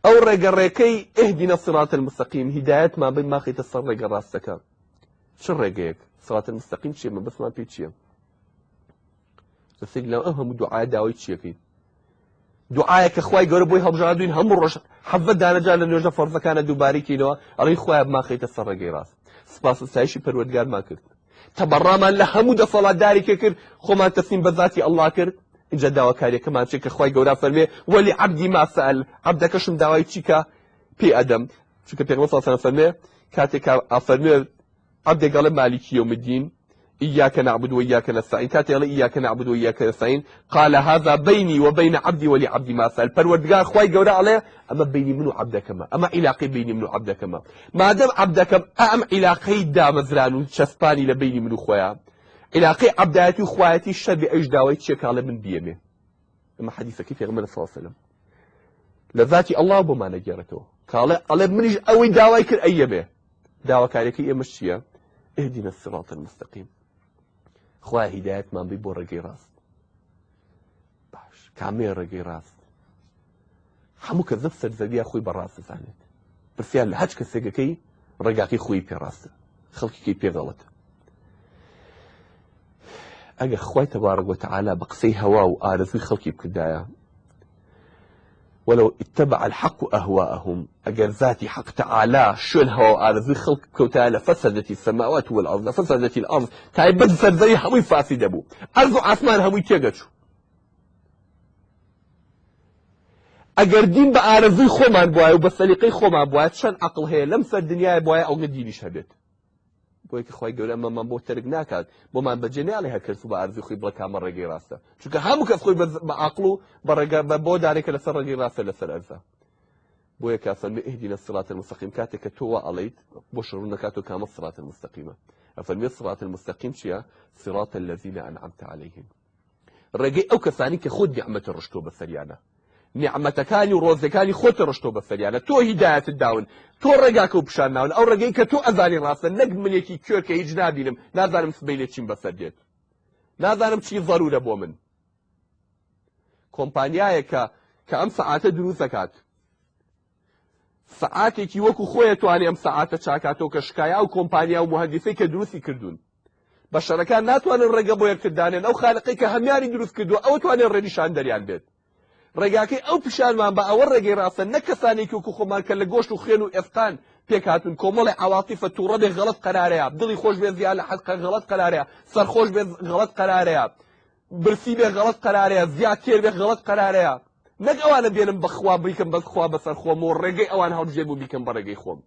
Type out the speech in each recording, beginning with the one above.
ئەو ڕێگە ڕێکەی اهدنا الصراط المستقیم هیدایەتمان بەی ماخیتە سەر ڕێگە ڕاستەکە. چ ڕێگەیەک؟ صراط المستقیم چییە؟ مەبەستمان پێی چییە؟ لەسەر لەو ئەم هەموو دوعایە داوای چیەکەی؟ دوعایە کە خوای گەورە بۆی هەڵبژاردوین هەموو ڕۆژ حەڤدە دانە جار لە نوێژە فەرزەکانە دووبارەی کەینەوە ئەڵێی خوایە بمانخەیتە سەر ڕێگەی ڕاست. سپاس و ستایشی پەروەردگارمان کرد، تەبەڕامان لە هەموو دەسەڵاتدارێکێ کرد، خۆمان تەسلیم بە زاتی ئەڵڵا کرد. ئینجا داواکاریەکەمان چیە کە خوای گەورە فەرمێ وەلی عەبدی ما سەئەل، عەبدەکەشم داوای چی کە پێی ئەدەم. چونکە پێغەمبەر صلی اللە علیه و سلم فەرمێ کاتێک کە ئەفەرمێ عەبدێک ئەڵێ مالکی یوم الدین إياك نعبد وإياك نستعين کاتێ ئەڵێ إياك نعبد وإياك نستعين قال هذا بيني وبين عبدي ولعبدي ما سأل. پەروەردگار خوای گەورە ئەڵێ ئەمە بینی من و عەبدەکەمە، ئەمە عیلاقەی بینی من و عەبدەکەمە. مادەم عەبدەکەم ئەم عیلاقەی دامەزران و چەسپانی لە بینی من و خۆیان، عیلاقەی عەبدایەتی و خوایەتی شەر بێ ئەویش داوای چیە کە ئەڵێ من بیەمێ. ئەمە حەدیسەکەی پێغەمبەر صلی الله علیه وسلم لە ذاتی ئەڵڵا بۆمان ئەگێڕێتەوە کاڵێ ئەڵێ منیش ئەوەی داوای کرد ئەیەمێ. داواکاریەکەی ئێمەش چییە؟ اهدنا الصراط المستقیم. خوایە هیدایەتمان بی بۆ ڕێگەی ڕاست. باش کامەیە ڕێگەی ڕاست؟ هەموو کەس لەم سەر زەویە خۆی بە ڕاست دەزانێت. پرسیار لە هەچ کەسێکەکەی ڕێگاکەی خۆی پێ ڕاستە، خەڵکیکەی پێ غەڵەتە. ئەگەر خوای تەبارک وتعالی بە قسەی هەوا و ئارەزووی خەڵکی بکردایە، ولو اتبع الحق اهواءهم، ئەگەر ذاتی حەق تعالی شوێن هەوا و ئارەزووی خەڵک بکەوتایە لفسدت السماوات والارض لفسدت الارض، تایبەت سەر زەوی هەمووی فاسد دەبوو، ئەرز و ئاسمان هەمووی تێگەچوو. ئەگەر دین بە ئارەزووی خۆمان بوایە و بە سەلیقەی خۆمان بوایە، چەند عەقڵ هەیە لەم سەر دنیایە بوایە ئەوگە دینیش هەبێت. بۆیە کە خوای گەورە ئەمەمان بۆ تەرک ناکات، بۆمان بەجێ نایەڵێ هەر کەس و بە ئارەزووی خۆی بڵێ کامە ڕێگەی ڕاستە، چونکە هەموو کەس خۆی بە عاقڵ و بە ڕێگە بە بۆ دانێ کە لەسەر ڕێگەی ڕاستە لەسەر ئەرزە. بۆیە کە فەرمی اهدنا الصراط المستقیم کاتێک کە تۆ وا ئەڵێیت بۆ شڕوون نەکاتەوە کامە صراط المستقیمە. ئەفەرمێ صراط المستقیم چییە؟ صراط الذین انعمت علیهم، ڕێگەی ئەو کەسانی کە خۆت نیعمەتت ڕشتووە بەسەریانە، نیعمەتەکانی و ڕۆزەکانی خۆت ڕشتۆ بەسەریانە، تۆ هیدایەتت داون، تۆ ڕێگاکە و پیشان ناون، ئەو ڕێگەی کە تۆ ئەزانی ڕاستە، نەک منێکی کوێر کە هیچ نابینم، نازانم سبەینێ چیم بەسەر دێت، نازانم چی زەرورە بۆ من. کۆمپانیایەکە کە ئەم سەعاتە دروست دەکات، سەعاتێکی وەکو خۆی ئەتوانێ ئەم سەعاتە چاکاتەوە کە شکایە، ئەو کۆمپانیا و موهەندیسەی کە دروستی کردوون. بەشەرەکان ناتوانن ڕێگە بۆ یەکتر دانێن، ئەو خالقەی کە هەمیانی دروست کردووە ئەو توانێت ڕێنیشاندەریان بێت. ڕێگاکەی ئەو پیشانمان بە ئەوە ڕێگەی ڕاستە، نەک کەسانێکی وەکو خۆمان کە لە گۆشت و خوێن و ئێسقان پێکهاتوون، کۆمەڵێ عەواتیفە، تووڕە بێ غەڵەت قەرارەیە، دڵی خۆش بێ زیاد لە حەد غەڵەت قەرارەیە، سەرخۆش بێ غەڵەت قەرارەیە، برسی بێ غەڵەت قەرارەیە، زیاد تێر بێ غەڵەت قەرارەیە. نەک ئەوانە بێنم بەخوا بیکەم بە خوا بەسەر خۆم و ڕێگەی ئەوان هەڵبژێرم و بیکەم بە ڕێگەی خۆم.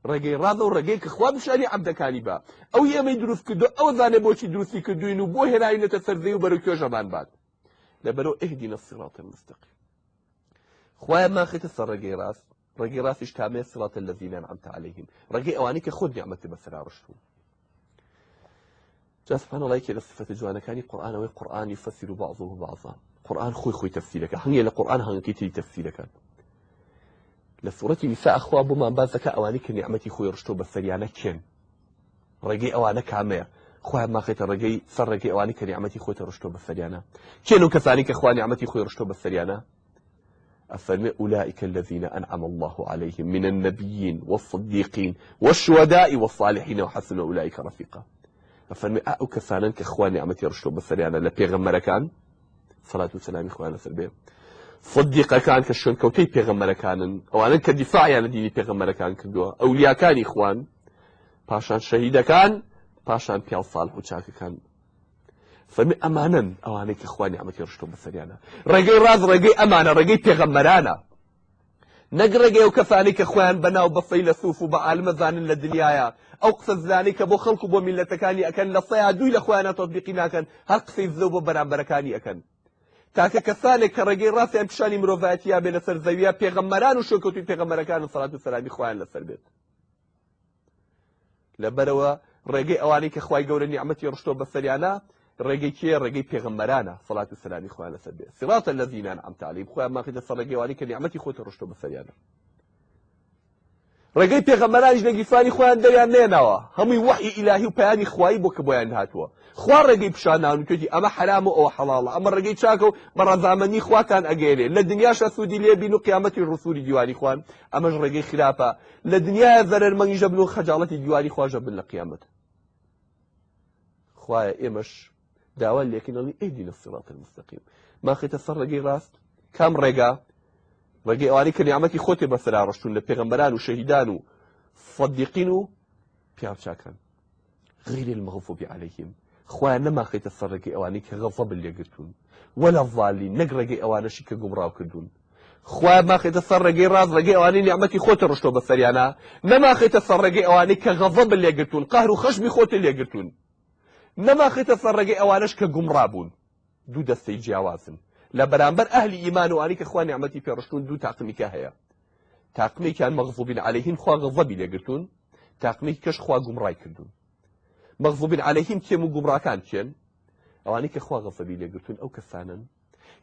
ڕێگەی ڕاست و ڕێگەی کە خوا پیشانی عەبدەکانی با. ئەو ئێمەی دروست کردو ئەو زانێ بۆچی دروستی کردوین و بۆ هێناوینەتە سەر زەوی و بەرەو کوێژەمان بات. لەبەرەوە اهدنا الصراط المستقیم. خوایە ماخیتە سەر ڕێگەی ڕاست، ڕێگەی ڕاستیش کامەیە؟ صراط الذین انعمت علیهم، ڕێگەی ئەوانەی کە خۆت نیعمەتت بەسەرا ڕشتوون. جا سبحان الله یەکێ لە صفەتە جوانەکانی قورئان ئەوەی قورئان یفسر بعضه بعضا، قورئان خۆی خۆی تەفسیرەکە، هەنگێ لە قورئان هەنگەکەی تری تەفسیرەکات. لە سوڕەتی نیسا خوا بۆمان باس دەکا ئەوانەی کە نیعمەتی خۆی ڕشتۆ بەسەریانە کێن، ڕێگەی ئەوانە کامەیە. خوایە ماخێتە ڕێگەی سەر ڕێگەی ئەوانەی کە نیعمەتی خۆتە ڕشتۆ بەسەریانە. کێن و کەسانی کە خوا نیعمەتی خۆی ڕشتۆ بەسەریانە؟ ئەفەرمێ أولئك الذين أنعم الله عليهم من النبيين والصديقين والشهداء والصالحين وحسن أولئك رفيقا. ئەفەرمێ ئەو کەسانن کە خوا نیعمەتی ڕشتۆ بەسەریانە لە پێغەمبەرەکان سەلات و سەلامی خوایان لەسەر بێ، صدیقەکان کە شوێنکەوتەی پێغەمبەرەکانن، ئەوانن کە دیفاعیان لە دینی پێغەمبەرەکان کردووە، ئەولیاکانی خوان، پاشان شەهیدەکان، پاشان پیاو ساڵح و چاکەکان. فەرمی ئەمانن ئەوانەی کە خوا نیعمەتی ڕشتۆ بەسەریانە. ڕێگەی ڕاست ڕێگەی ئەمانە، ڕێگەی پێغەمبەرانە، نەک ڕێگەی ئەو کەسانەی کە خۆیان بەناو بە فەیلەسوف و بە عالمە زانن لە دنیایا، ئەو قسە زلانەی کە بۆ خەڵک و بۆ میللەتەکانی ئەکەن لە سەیا دووی لە خۆیانا تەتبیقی ناکەن، هەر قسەی زلە و بۆ بەرامبەرەکانی ئەکەن. تاکە کەسانێک کە ڕێگەی ڕاستیان پیشانی مرۆڤایەتیا بێ لەسەر زەویە پێغەمبەران و شوێنکەوتووی پێغەمبەرەکانن سەڵات و سەلامی خوایان لەسەر بێت. لەبەرەوە ڕێگەی ئەوانەی کە خوای گەورە نیعمەتی ڕشتۆ بەسەریانە ڕێگەی کێ؟ ڕێگەی پێغەمبەرانە سەڵات و سەلامی خوایان لەسەر بێ. صراط الذین انعمت علیهم، خوایان ماخیتە سەر ڕێگەی ئەوانەی کە نیعمەتی خۆت ڕشتۆ بەسەریانە. ڕێگەی پێغەمبەرانیش لە گیرفانی خۆیان دەریان نەهێناوە، هەمووی وەحی ئیلاهی و پەیامی خوایی بووە کە بۆیان هاتووە. خوا ڕێگەی پیشان داون وتویەتی ئەمە حەرامە و ئەوە حەڵاڵە، ئەمە ڕێگەی چاکە و بە ڕەزامەندی خواتان ئەگەیەنێ، لە دنیاشا سوودی لێ بین و قیامەتیش ڕسووری دیوانی خوان، ئەمەش ڕێگەی خراپە، لە دنیایا زەرەرمەنیش ئەبن و خەجاڵەتی دیوانی خواش ئەبن لە قیامەت. خوایە ئێمەش داوا لێکەین ئەڵێین اهدنا الصراط المستقیم، مانخەیتە سەر ڕێگەی ڕاست. کام ڕێگا؟ ڕێگەی ئەوانەی کە نیعمەتی خۆتێ بەسەرا ڕشتوون لە پێغەمبەران و شەهیدان و صدیقین و پیاوچاکان. غیر المغضوب علیهم، خوایە نەمانخەیتە سەر ڕێگەی ئەوانەی کە غەزەبت لێگرتوون، ولا الضالین، نەک ڕێگەی ئەوانەشی کە گومڕاو کردوون. خوایە بمانخەیتە سەر ڕێگەی ڕاست، ڕێگەی ئەوانەی نیعمەتی خۆتت ڕشتووە بەسەریانا، نەمانخەیتە سەر ڕێگەی ئەوانەی کە غەزەبت لێگرتوون، قەهر و خەشمی خۆتت لێگرتوون، نەمانخەیتە سەر ڕێگەی ئەوانەش کە گومڕا بوون. دوو دەستەی جیاوازن لە بەرامبەر ئەهلی ئیمان و ئەوانەی کە خوا نیعمەتی پێ ڕشتوون. دوو تاقمیکە هەیە، تاقمێکیان مەغضوبین عەلەیهیم خوا غەزەبی لێگرتوون، تاقمێکی کەش خوا گومڕای کردوون. مەغضوبین عەلەیهیم کێم و گومڕاکان کێن؟ ئەوانەی کە خوا غەزەبی لێگرتوون ئەو کەسانەن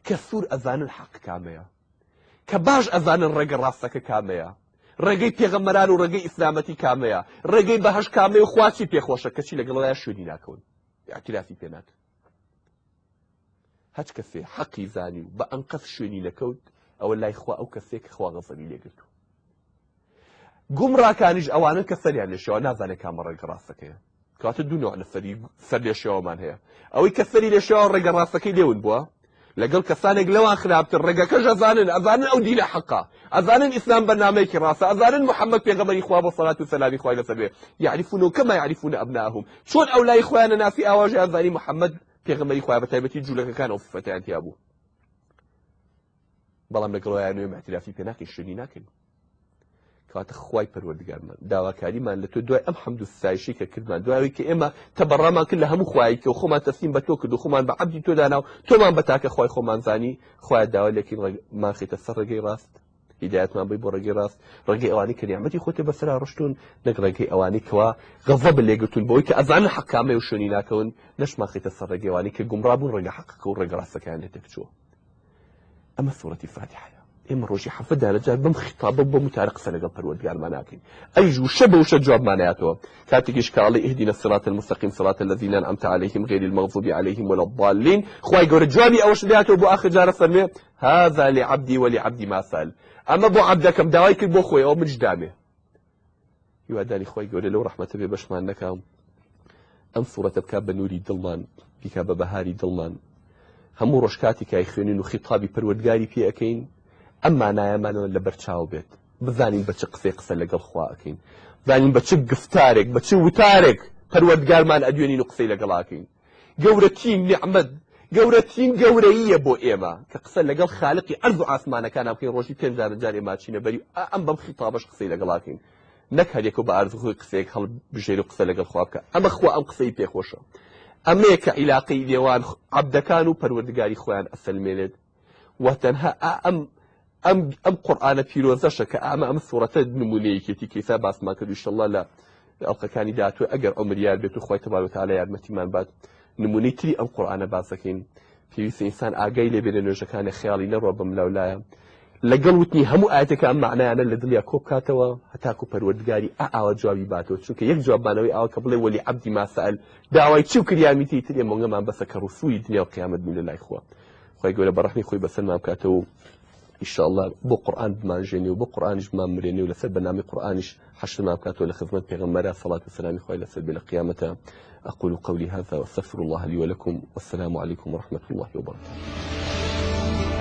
کە سوور ئەزانن حەق کامەیە، کە باش ئەزانن ڕێگە ڕاستەکە کامەیە، ڕێگەی پێغەمبەران و ڕێگەی ئیسلامەتی کامەیە، ڕێگەی بەهەشت کامەیە و خوا چی پێخۆشە، کەچی لەگەڵەوەیا شوێنی ناکەون، ئیعترافی پێ ناکەن. هەچ کەسێ حەقی زانی و بە ئەنقەست شوێنی نەکەوت، ئەوە لای خوا ئەو کەسێک کە خوا غەزەبی لێگرتوو. گومڕاکانیش ئەوانن کە سەریان لێشێوە، نازانێت کامە ڕێگە ڕاستەکەیە. کەواتە دوو نوع لە سەری سەر لێشێوەمان هەیە، ئەوەی کە سەری لێشێوە ڕێگە ڕاستەکەی لێون بووە، لەگەڵ کەسانێک لەوان خراپتر ڕێگەکەش ئەزانن، ئەزانن ئەو دینە حەقە، ئەزانن ئیسلام بەرنامەیەکی ڕاستە، ئەزانن محەممەد پێغەمبەری خوا بۆ سەلات و سەلامی خوای لەسەر بێ، یعرفون کما یعرفون ابناءهم، چۆن ئەو لای خۆیان نەناسی ئاواش ئەزانی محەممەد پێغەمبەری خوایە، بە تایبەتی جوولەکەکان ئەو سفەتیان تیا بوو، بەڵام لەگەڵ نوێ اعترافی پێ ناکەین، شوێنی ناکەین. کەواتە خوای پەروەردگارمان داواکاریمان لە تۆ دوای ئەم حەمد و ستایشی کە کردمان، دوای کە ئێمە تەبەڕامان کرد لە هەموو خوایەکی و خۆمان تەسلیم بە تۆ کرد و خۆمان بە عەبدی تۆ دانا و تۆمان بە تاکە خوای خۆمان زانی، خوایە داوا لێکین مانخیتە سەر ڕێگەی ڕاست، هیدایەتمان بی بۆ ڕێگەی ڕاست، ڕێگەی ئەوانەی کە نیعمەتی خۆتێ بەسەرا ڕشتوون، نەک ڕێگەی ئەوانەی کەوا غەزەب لێگرتوون بەوەی کە ئەزانن حەق کامەیە و شوێنی ناکەون، نەشمانخیتە سەر ڕێگەی ئەوانەی کە گومڕا بوون، ڕێگە حەقەکە و ڕێگە ڕاستەکەیان لێ تێکچووە. ئەمە سوڕەتی فاتیحەیە. ئێمە ڕۆژی حەفت دانە جار بەم خیتابە بەم وتارە قسە لەگەڵ پەروەردگارمان ناکەین، ئەویش وشە بە وشە جوابمان نایاتەوە. کاتێکیش کە ئەڵێ اهدنا الصراط المستقیم صراط الذین انعمت علیهم غیر المغضوب علیهم ولا الضالین، خوای گەورە جوابی ئەوەش دەیاتەوە بۆ ئاخر جارە فەرمێ هذا لعبدی ولعبدی ما سأل، ئەمە بۆ عەبدەکەم داوای کرد بۆ خۆی ئەوە منیش دامێ. هیواداری خوای گەورە لەو ڕەحمەتە بێ بەشمان نەکا و ئەم سوڕەتە بکا بە نوری دڵمان، بیکا بە بەهاری دڵمان. هەموو ڕۆژ کاتێک ئەیخوێنین و خیتابی پەروەردگاری پێ ئەکەین ئەم مانایەمانەوە لەبەر چاو بێت، بزانین بە چ قسەی قسە لەگەڵ خوا ئەکەین، بزانین بە چ گفتارێک بە چ وتارێک پەروەردگارمان ئەدوێنین و قسەی لەگەڵ ئەکەین. گەورەترین نیعمەت، گەورەترین گەورەییە بۆ ئێمە کە قسە لەگەڵ خالقی ئەرز و ئاسمانەکان بکەین. ڕۆژی پێنج دانە جار ئێمە چینە بەری ئەم بەم خیتابەش قسەی لەگەڵ ئەکەین، نەک هەر یەکەو بە ئارزو خۆی قسەیەک هەڵبژێری و قسە لەگەڵ خوا بکە. ئەمە خوا ئەم قسەی پێخۆشە، ئەمەیە کە عیلاقەی نێوان عەبدەکان و پەروەردگاری خۆیان ئەسەلمێنێت. و تەنها ئەم ئەم ئەم قورئانە پیرۆزەشە کە ئەمە ئەم سوڕەتە نمونەیەکێتی کە ئیسا باسمان کرد. ئینشەڵڵا لە ئەڵقەکانی داهاتوو ئەگەر عومر یار بێت و خوای تەبارک و تەعالا یارمەتیمان بات نمونەی تری ئەم قورئانە باس دەکەین. پێویستە ئینسان ئاگای لێ بێ لە نوێژەکانی خەیاڵی نەڕوا بەم لاولایە، لەگەڵ وتنی هەموو ئاەتەکە ئەم معنایانە لە دڵیا کۆ بکاتەوە هەتاکو پەروەردگاری ئا ئاوا جوابی باتەوە. چونکە یەک جوابمانەوەی ئاوا کە بڵێ وەلی عەبدی ما سەئەل، داوای چی و کریامیتی تر ئێمە ونگەمان بەسە کە ڕسووی دنیا و قیامەت بین لە لای خوا. خوای گەورە بە ڕەحمی خۆی بەسەرمان بکاتەوە و ئینشاءاللە بۆ قورئان بمانژێنێ و بۆ قورئانیش بمانمرێنێ و لەسەر بەرنامەی قورئانیش حەشرمان بکاتەوە لە خزمەت پێغەمبەرا سەڵات و سەلامی خوای لەسەر بێ لە قیامەتە. أقول قولي هذا وأستغفر الله لي ولكم والسلام عليكم ورحمة الله وبركاته.